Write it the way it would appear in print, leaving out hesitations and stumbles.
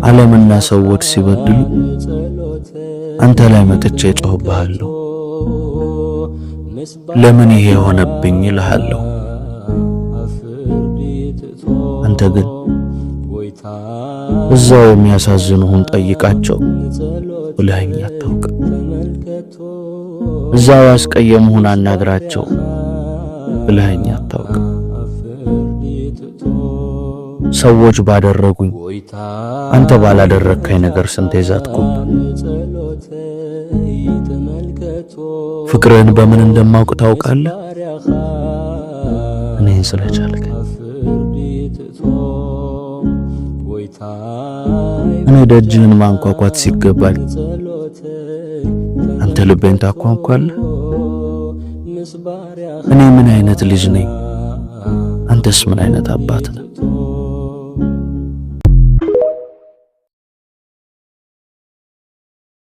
ዓለምና ሰዎች ሲበድሉ አንተ ላይ መጥቼ እጮህብሃለሁ። ለምን ይሄ የሆነብኝ እልሃለሁ። አንተ ግን እዛው የሚያሳዝኑህን ጠይቃቸው ብለኸኝ አታውቅም። እዛው ያስቀየሙህን አናግራቸው ብለኸኝ አታውቅም። ሰዎች ባደረጉኝ አንተ ባላደረግከኝ ነገር ስንቴ ዛትኩብህ። ፍቅርህን በምን እንደማውቅ ታውቃለህ? እኔን ስለቻልከኝ። እኔ ደጅህን ማንኳኳት ሲገባኝ አንተ ልቤን ታኳንኳለህ። እኔ ምን አይነት ልጅ ነኝ? አንተስ ምን አይነት አባት ነህ?